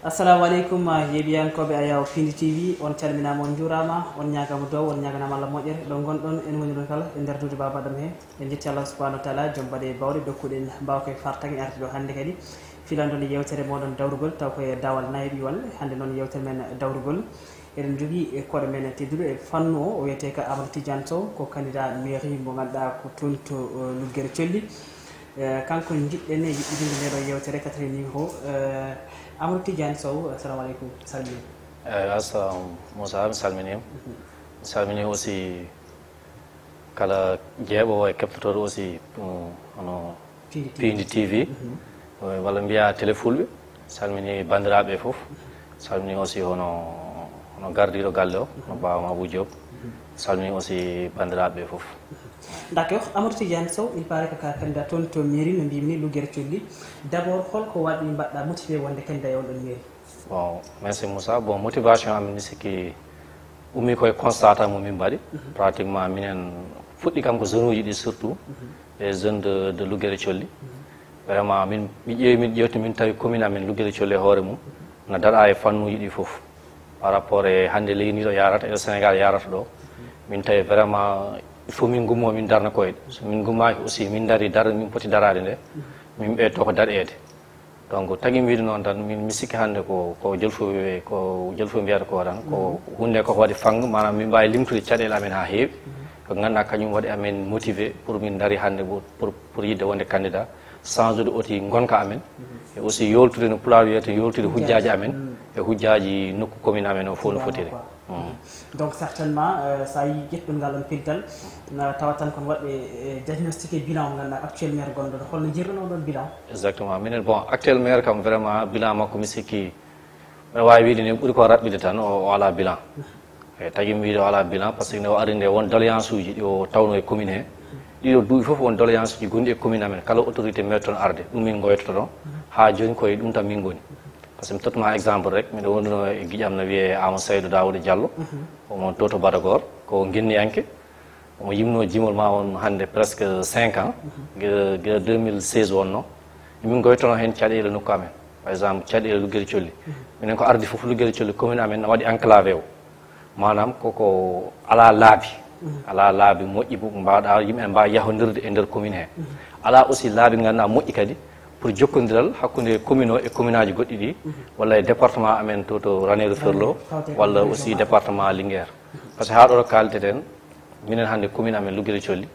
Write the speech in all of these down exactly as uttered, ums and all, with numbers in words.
Assalamu aleykum, yeeɓiyankooɓe Ayaw Pindi T V, on calminaama, on njuuraama, on ñaagaama duwaw, on ñaaganaama Allah moƴƴere. Ɗo ngonɗon, en woni ɗon kala e nder duude babaɗam he. En njetti Allah subhanahu wa taala, joom baɗe bawɗe, dokkuɗen mbawka e fartaŋŋe arde ɗo hannde kadi. Filanɗon e yewtere moɗon dawrugol, taw ko e dawal nayi ɗiwal. Hannde noon yewtere men dawrugol, eɗen njogii e koɗo men tedduɗo e fannu o, o wiyetee ko Amadou Tidiane Sow, ko candidat mairie mo ngannduɗaa ko toon to, eh, Luggere Colli. Eh, kanko njiɗɗen e yuɓɓitinde nde ɗo yewtere, quatrième numéro. Eh, Amadou Tidiane Sow, assalamu aleykum, salmini. Eh, assalamu, Moussa, mi salminiima. Mi salmini aussi kala jeeɓoowo e keɓtotooɗo aussi, um, hono Pindi T V. Pindi T V. Mhm. Eh, walla mbiya Télé Fulɓe. Salmini banndiraaɓe fof. Salmini aussi hono, hono gardiiɗo galle o, hono Baaba Mabou Diop. Salmini aussi banndiraaɓe fof. D'accord, Amadou Tidiane Sow, il paraît que ko a candidat toon to mairie, no mbimi ni, Luggere Colli. D'abord, holko waɗi mbaɗɗa motivé wonde candidat e on ɗon mairie? Bon, merci Moussa. Bon, motivation am, mi sikki ummi koye constat mo min mbaɗi. Mhm. Pratiquement, minen fuɗɗi kam ko zone uji ɗi surtout, mhm, les jeunes de, de Luggere Colli. Mhm. Vraiment, min, mi ƴeewi, min ƴeewti, min tawi commune amen Luggere Colli e hoore mum, na daɗa e fannuuji ɗi fof. Par rapport e hannde leydi ndi ɗo yarata, e Sénégal yarata ɗo, min tawi vraiment, il faut min ngummo, min darna koyɗe. So min ngummaaki aussi, min dari dar, min poti daraade nde, min ɓeyto ko daɗeede. Donc, tagi mi wiide noon tan, min, mi sikki hannde ko, ko jolfuɓe, ko jolfuɓe mbiyata ko tan, ko huunde ko waɗi fang, maanaam min mbaawi limtude caɗeele amen haa heewi, ko ngannduɗaa kañum waɗi amen motivé pour min dari hannde pour, pour, pour yiɗde wonde candidat, change de oti ngonka amen, e aussi yoltude no Pulaar wiyata, yoltude hujjaaji amen, e hujjaaji nokku commune amen o fof no fotiri. Mm. Donc, certainement, euh, so a yii ƴettugol ngal ɗon pintal, na tawa tan kon waɗɓe, eh, diagnostic e bilan mo ngannduɗaa actuel maire gonɗo ɗo. Holno njiyruɗon oɗon bilan? Exactement. Minen, bon, actuel maire kam, vraiment, bilan makko, mi sikki, mbeɗa waawi wiide ni, ɓuri ko raɓɓiɗe tan, o, o alaa bilan. Eyi, tagi mi wiide o alaa bilan, par ce que nde o ari nde, won doléance uji ɗi o tawno e commune he. Ɗiɗo duuɓi fof won doléance uji gonɗi e commune amen, kala autorité meeɗi toon arde, ɗum min ngoytoto ɗon. Haa jooni ko e ɗum tan min ngoni. Par ce que mi tottuma exemple rek, miɗo wonduno e giƴam no wiyee Amadou Saydou Daouda Diallo, mhm, omo to to Badagor, ko ngenniyanke, omo yimno jimol ma on hannde presque cinq ans, mhm, gila, gila deux mille seize wonno. Min ngoytono heen caɗeele nokku amen, par exemple, caɗeele Luggere Colli. Mhm. Minen ko ardi fof Luggere Colli, commune amen na waɗi enclavé o. Maanaam koko alaa laabi, mhm, alaa laabi moƴƴi, mbaawɗa yimɓe mbaawa yahondirde e nder commune he. Mhm. Alaa aussi laabi ngannduɗaa moƴƴi kadi pour jokkondiral hakkunde commune o e commune aji goɗɗi ɗi, mhm, walla e département amen to, to Ranérou Ferlo, walla aussi département Linguère. Mhm. Par ce que haa ɗo ɗo kaalteten, minen hannde commune amen Luggere Colli,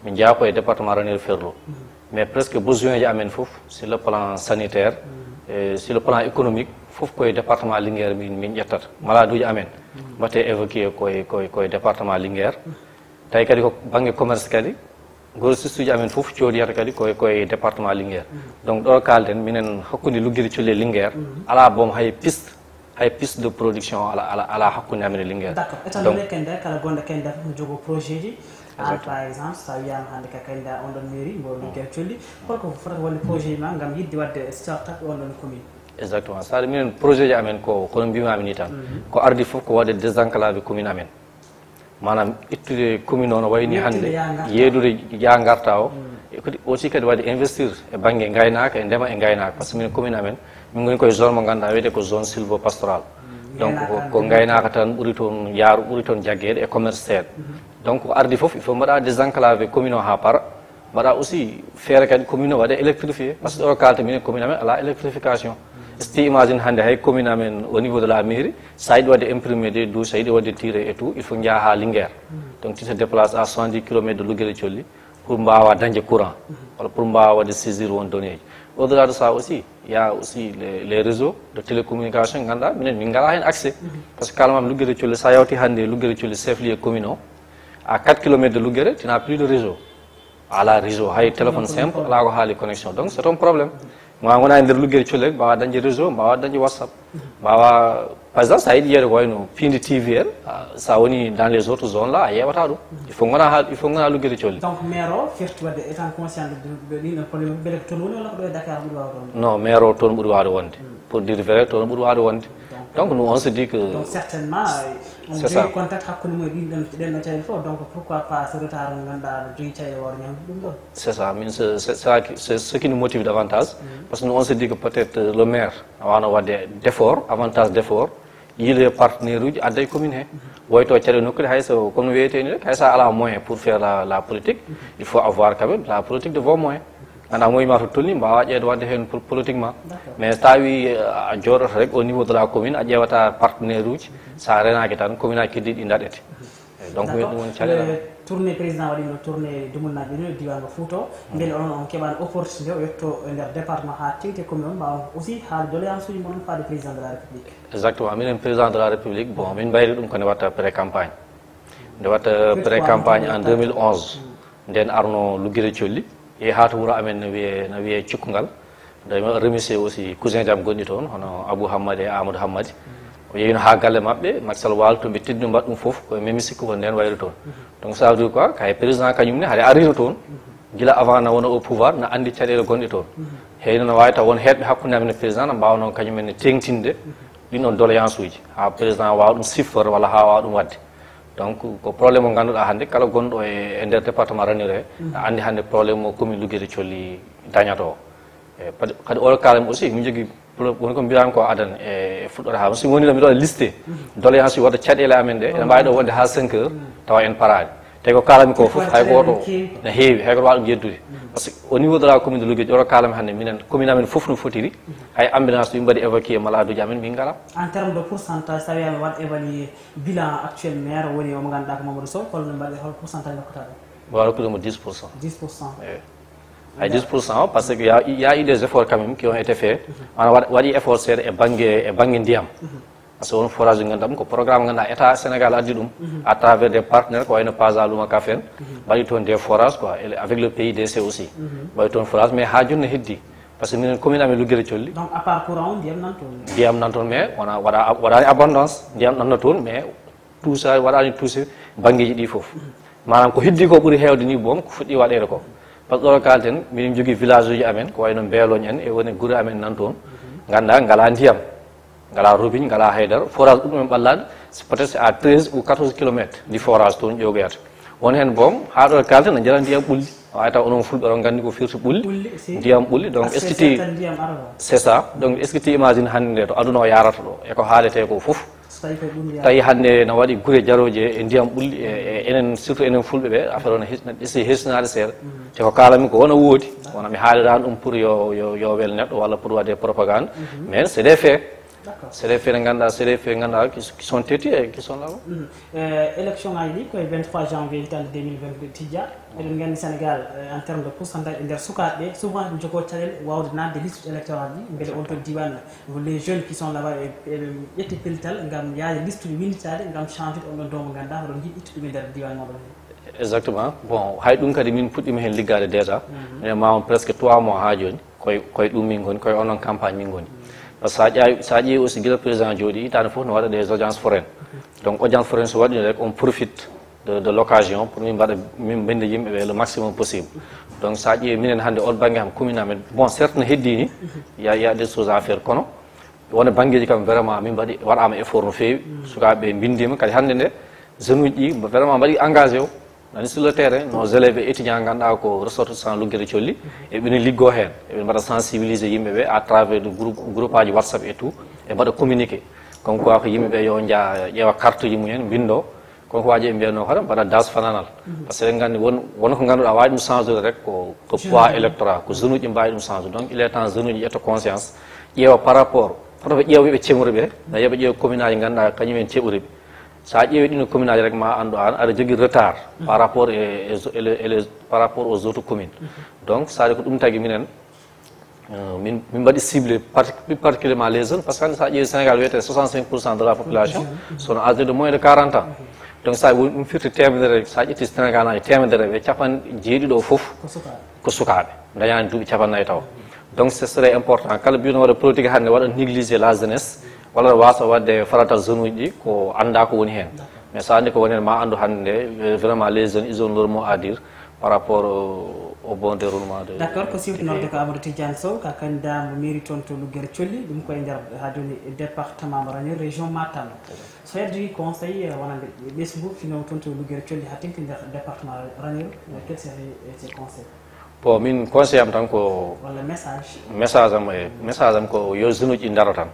min njeyaa ko e département Ranérou Ferlo. Mhm. Mais presque besoin ji amen fof, sur le plan sanitaire, mhm, et sur le plan économique, fof ko e département Linguère min, min ƴettata. Malade uji amen, mhm, mbaɗete évacué ko e, ko e, ko e département Linguère. Mhm. Tawi kadi ko bannge commerce kadi, grossiste uji amen fof coodiyata kadi ko e, ko e département Linguère. Mhm. Donc, ɗo kaalten, minen hakkunde Luggere Colli e Linguère, mhm, alaa boom hay piste, hay piste de production alaa, alaa, alaa hakkunde amen e Linguère. D'accord. Étant donné kadi kala gonɗo kadi fof no jogoo projet ji, an, exactement, par exemple, so a wiyaama hannde ko candidat on ɗon mairie, mbo Luggere Colli, holko fotata wonde projet ma ngam yiɗde waɗde start-up on ɗon commune? Exactement. C'est-à-dire minen projet ji amen ko, kono mbimaami ni tan, mhm, ko ardi fof ko waɗde désenclavé commune amen. Maanaam ittude commune o no wayi ni hannde, yeedude yaa ngarta o. Mm. E kadi aussi kadi waɗi investir e bannge ngaynaaka, e ndema e ngaynaaka. Par ce que min commune amen, min ngoni koye zone mo ngannduɗaa wiyetee ko zone sylvo-pastorale. Mm. Donc ko, ko ngaynaaka tan ɓuri toon yaaru, ɓuri toon jaggeede e commerce seeɗa. Mhm. Donc ko ardi fof, il faut mbaɗa désenclavé commune o haa para. Mbaɗa aussi feere kadi commune o waɗa électrifié. Par ce que ɗo kaalten minen commune amen alaa électrification. Si imagine hannde hay commune amen au niveau de la mairie, so a yiɗi waɗde imprimé des douches, so a yiɗi waɗde tiré et tout, il faut njaha haa Linguère. Donc tu te déplaces à soixante-dix kilomètres de Luggere Colli pour mbaawa dañde courant, walla pour mbaawa waɗde saisir won données ji. Au-delà de ça aussi, il y a aussi les, les réseaux de télécommunication, ngannduɗaa minen min ngalaa heen accès. Par ce que kaalammi Luggere Colli, so a yawti hannde Luggere Colli chef lieu commune o, à quatre kilomètres de Luggere, tu n'as plus de réseau. A alaa réseau, hay téléphone simple alaa ko haali connexion. Donc c'est un problème. Ma wona e nder Luggere Colli rek, mbaawa dañde réseau, mbaawa dañde WhatsApp. Mbaawa, par exemple, so a yiɗi yiyeede ko wayno Pindi T V en, a, so a woni dans les autres zones là, a yeeɓataa ɗum. Il faut ngona haa, il faut ngona Luggere Colli. Donc maire o firti waɗde étant conscient de, de ɗin ɗon probléme, mbele ko toon woni walla ko ɗo e Dakar ɓuri waawde wonde? Non, maire o toon ɓuri waawde wonde. Hmm. Pour dire vrai, toon ɓuri waawde wonde. Donc, Donc, nous, on se dit que... Donc, certainement, on C'est joue ça. Contact hakkunde mum e ɗin ɗon ɗen no caɗeele fof. Donc, pourquoi pas ce retard mo ngannduɗaa aɗa jogi caɗeele wawde ñamde ɗum ɗon? C'est ça, min, c'est c'est ça qui- c'est ce qui nous motive davantage. Parce que nous, on se dit que peut-être euh, le maire a wano wadde d'effort, avantage d'effort, yiile partenaire uji adda e commune he. Woyto caɗe nokkude hay so comme no wiyete ni rek, hay sa ala moyen pour faire la, la politique, il faut avoir quand même la politique de vos moyens. Ganda moyen ma to tolni mbawa ƴeede wadde hen pour politiquement. Mais so tawi euh, a jooɗoto rek au niveau de la commune, a ƴeewata partenaire uji, sa renaki tan commune aji keddiɗi ɗi daɗete. Eyyi, donc ko ɗum woni caɗeele. Tournée président waɗino tournée dumulnaɓe ɗino e diwan o Fouta, mbele onon on keɓani opportunité o yetto e nder département ha tengti commune on, mbawa aussi haala doléance uji mon faade président de la république? Exactement, minen président de la république, bon, min mbayri ɗum ko nde watta pré campagne. Nde watta pré campagne en deux mille onze. Nden arno luggere colli, e ha to wuro amen no wiye no wiye Cikkungal. Nde mi waɗa remercier aussi cousin jam gonɗi toon, hono Abou Hammadi e Amadou Hammadi. O yeyno ha galle maɓɓe, Macky Sall waali toon, ɓe teddino mbaɗa ɗum fof, ko memi sikku ko nden wayri toon. Donc ça veut dire quoi, kay président kañum ne haɗa arino toon, gila avant na wona au pouvoir, na andi caɗeele gonɗe toon. Heyno no wawi taw won heɗɓe hakkude amen e président na mbawno kañum en ne tengtinde ɗin on doléance uji, ha président wawa ɗum sifforde walla ha wawa ɗum wadde. Donc ko problème mo ganduɗa hande kala gonɗo e e nder département Ranérou, a andi hande problème mo commune Luggere Colli dañata o. E, kadi- kadi oɗo kaalami aussi min jogui pro- woni ko mbiyami ko adan e fuɗɗore ha so woni ɗo mbiɗo waɗa liste doléance uji wadde caɗele amen ɗe ene mbawi ɗo wonde ha cinq heures tawa en parani. Te ko kaalami ko fof hay goto ne heewi, hay goto wawa ɗum yeddude. Par ce que au niveau de la commune de Luggere Colli oɗo kaalami hande minen commune amen fof no fotiri, hay ambulance ɗum mbaɗi évacué maladuji amen min ngala. En terme de pourcentage, tawi amen waɗa évalué bilan actuel maire woni omo ganduɗa ko Mamadou Sow, holno mbaɗi, hol pourcentage ndokkata ɗum? Bon, recrutement dix pour cent. Dix pour cent. Eyi. Hay dix pour cent, parce que y a, y a eu des efforts quand même qui ont été faits. On a waɗi effort seeɗa e banggue e banggue ndiyam. Parce que on forage ganduɗa ko programme ganduɗa état Sénégal addi ɗum à travers des partenaires ko wayno Pasa Luma Kafen, mbaɗi toon des forages quoi, et avec le P I D C aussi. Mbaɗi toon forage mais ha joni no heddi. Par ce que minen commune amen Luggere Colli. Donc à part courant ndiyam nan toon? Ndiyam nan toon mais wona waɗa waɗani abondance, ndiyam nanno toon mais touché waɗani touché banggueji ɗi foof. Manam ko heddi ko ɓuuri hewde ni boom ko fuɗɗi waɗede ko. Par ce que ɗo kalten minen jogui village uji amen ko wayno Mbeeloñ en e woni guure amen nan toon. Ganduɗa ngala ndiyam, ngala robigne, ngala haydara, forage ɗum en ɓallade, c'est peut-être c'est à treize ou quatorze kilomètres du forage toon ƴogoyata. Won hen boom ha ɗo kalten no jara ndiyam ɓulli. Wawi taw onon fulɓe ɗon gandi ko firti ɓulli. Ndiyam ɓulli donc est-ce que ti c'est ça, donc est-ce que ti imagine hande nde to aduna o yarata ɗo e ko haalete ko foof. Tawi hande no waɗi guure jaroje e ndiyam ɓulli e enen surtout enen fulɓe ɓe affaire o no esi hersinade seeɗa. Te ko kalami ko wona woodi wona mi haalirani ɗum pour yo yo yo wel neɗɗo walla pour waɗe propagande. Mais c'est des faits. C'est des faits ɗe ganduɗa c'est des faits ganduɗa qui sont têtus et qui sont là. Élection ngaji ɗi koye vingt-trois janvier hitande deux mille vingt-deux tijja. Eɗen nganndi Sénégal en terme de pourcentage e nder sukaaɓe ɓe souvent ɓe njogoo caɗeele waawde naatde liste électorale ɗi mbele on toon diiwaan les jeunes qui sont là-bas eɓe ƴetti pellital ngam yahde liste uji winnditaade ngam change ude on ɗon doomo ngannduɗaa hoɗon njiɗi ittude ɗum e nder diiwaan mooɗon he. Exactement. Bon, hay ɗum kadi min puɗɗima heen liggaade déjà. Minen ma on presque trois mois haa jooni koye koye ɗum min ngoni koye onon campagne min ngoni. Par ce que sa ƴaawi sa ƴeewi aussi gila président jooɗi hitaande fof no waɗa des audiences foraines. Donc audience foraine so waɗi rek on profite de, de l'occasion pour min mbaɗa min mbinda yimɓe ɓe le maximum possible. Donc sa ƴeewi minen hannde on bannge kam commune amen bon certes no heddii ni y a y a des choses à faire kono won e banngeeji kam vraiment min mbaɗi waɗaama effort no feewi. Sukaaɓe ɓe mbindiima kadi hannde nde jeune uji ɗi vraiment mbaɗi engagé o nani sur le terrain nos élèves et étudiants ngannduɗaa ko ressortissant luggere colli eɓene liggoo heen eɓe mbaɗa sensibilisé yimɓe ɓe à travers de groupe groupe aji whatsapp et tout ɓe mbaɗa communiqué comme quoi ko yimɓe ɓe yo nja ƴeewa carte uji mumen mbinndo. Kono ko waaji en mbiyatnoo hoore mbaɗa das fananal. Par ce que eɗen nganndi won won ko ngannduɗaa waawi ɗum changeude rek ko ko poids électoral ko jeune uji mbaawi ɗum changeude donc il est temps jeune uji ƴetta conscience ƴeewa par rapport hoto ɓe ƴeewa ɓe ceɓori ɓe na yoɓe ƴeewa commune aji ngannduɗaa kañum en ceɓori ɓe. So a ƴeewi ɗino commune aji rek ma anndu aan aɗa jogii retard par rapport e e par rapport aux autres communes. Donc saɗi ko ɗum tagi minen min min mbaɗi ciblé plus particulièrement les jeunes par ce que hannde so a ƴeewi Sénégal wiyete soixante cinq pour cent de la population sont âgés de moins de quarante ans. Donc so a woni ɗum firti temedere so a ƴetti Sénégal aji temedere ɓe capan jeeɗiɗo o fof ko sukaaɓe dañani duuɓi capannayyi taw. Donc c'est très important kala mbino waɗa politique hannde waɗa négligé la jeunesse walla waasa waɗde faratal jeune uji ɗi ko annda ko woni heen. Mais so anndi ko woni heen ma anndu hannde vraiment les jeunes ils ont leur mot à dire par rapport au bon déroulement de. D'accord, ko siwtinorde ko Amadou Tidiane Sow, ka candidat mo mairie toon to Luggere Colli, ɗum koye nder ha joni département mo Rañol, région Matam. So heddi conseil, eh, wonande ɓesngu fino toon to Luggere Colli ha tengti nder département Rañol, eh, quel serait, eh, ses conseils? Bon, min conseil am tan ko Walla message? Message am e message am ko yo jeune uji ɗi ndaro tan.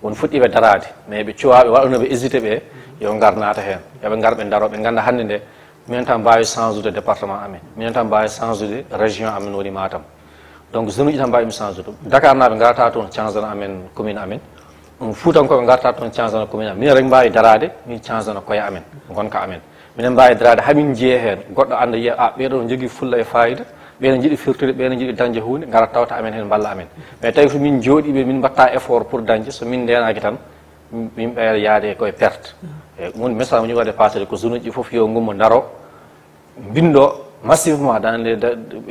Won fuɗɗiɓe daraade, mais ɓe cuwaaɓe waɗano ɓe hésité ɓe, yo ngar naata heen. Yoɓe ngar ɓe ndaro, ɓe ngannda hannde nde minen tan mbaawi change de département amen, minen tan mbaawi change de région amen woni Matam. Donc jeune uji tan mbaawi ɗum change de. Dakar naaɓe ngarata toon changena amen commune amen. Ɗum fuutankooɓe ngarata toon changena commune amen. Minen rek mbaawi daraade, min changena koye amen, ngonka amen. Minen mbaawi daraade hamin njiye heen, goɗɗo annda yiya a ɓeeɗo ne njogii fulla e faayida, ɓeeɗo njiɗi firtude, ɓeeɗo njiɗi dañde huunde, ngara tawta amen heen mballa amen. Mais tawi ko min njooɗiiɓe, min mbatta effort pour dañde, so min ndeenaaki tan, yimɓe yaade koye perte. E ɗum woni message mo ñu waɗde passé ko jeune uji fof yo ngummo ndaro, mbindo massivement dans les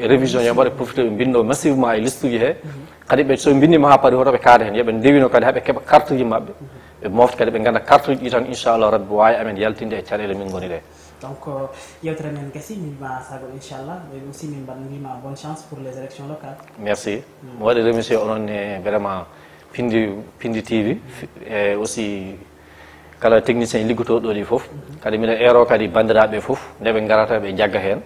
révision, yo mbaɗe profité ɓe mbindo massivement e liste uji he. Kadi ɓe so mbindima ha paari hoto ɓe kaada hen, yoɓe ndewino kadi haɓe keɓa carte uji maɓɓe, ɓe mofta kadi ɓe ganda carte uji ɗi tan inchallah rabbi wawi amen yaltinde e caɗele min goni ɗe. Donc, yewtere men gasi, min ma sago inchallah, ɓe aussi min mbaɗa mbima bonne chance pour les élections locales. Merci. Mi waɗi remercier onon e vraiment pindi pindi T V e aussi kala technicien liggotoɗo ɗi fof. Kadi mbiɗa eero kadi bandiraɓe fof nde ɓe garata ɓe jagga hen.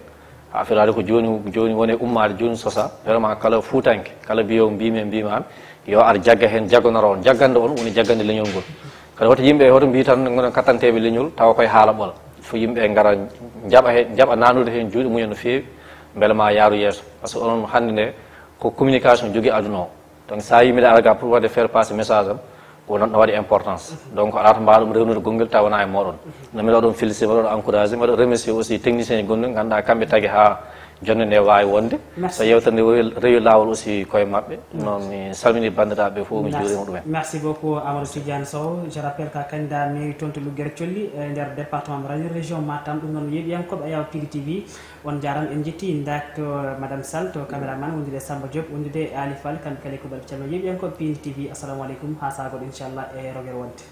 Affaire waɗi ko joni joni woni ummaade joni sosa vraiment kala fuutanke kala mbiyo mbimi e mbimami yo ar jagga hen jagganoro on jaggande on woni jaggande leñol ngol. Kadi hoto yimɓe hoto mbi tan gonen kattanteɓe leñol tawa koye haala ɓola. Fo yimɓe gara jaɓa hen jaɓa nanude hen juuɗe mumen no fewi beele ma yaaru yeeso. Par ce que onon hande nde ko communication jogui aduna o. Donc sa yi mbiɗa ara ga pour waɗde faire passer message am ko noon no waɗi importance. Donc alaa to mbaawa ɗum rewnude gonngel tawa wona e mooɗon. No mbiɗa waɗon félicité mbaɗa waɗa encouragé mbaɗa remercier aussi technicien ji gonɗi ganduɗa kamɓe tagi ha jonde nde wawi wonde. So yewtere nde rewi lawol aussi koye mabɓe. Noon mi salmini bandiraɓe fof mi juurima ɗumen. Merci beaucoup Amadou Tidiane Sow. Je rappelle ka candidat mairie toon to Luggere Colli e nder département mo Rañol région Matam. Ɗum noon yeeɓiyankoɓe ayaw Pili T V. On jaaraama en njetti ndak to madame Sall to caméraman wondude e Samba Diop wondude e Ali Fall kamɓe kala ko balɓe calma yeeɓiyankoɓe Pindi T V assalamu aleykum ha sagoɗo inchallah e rogere wonde.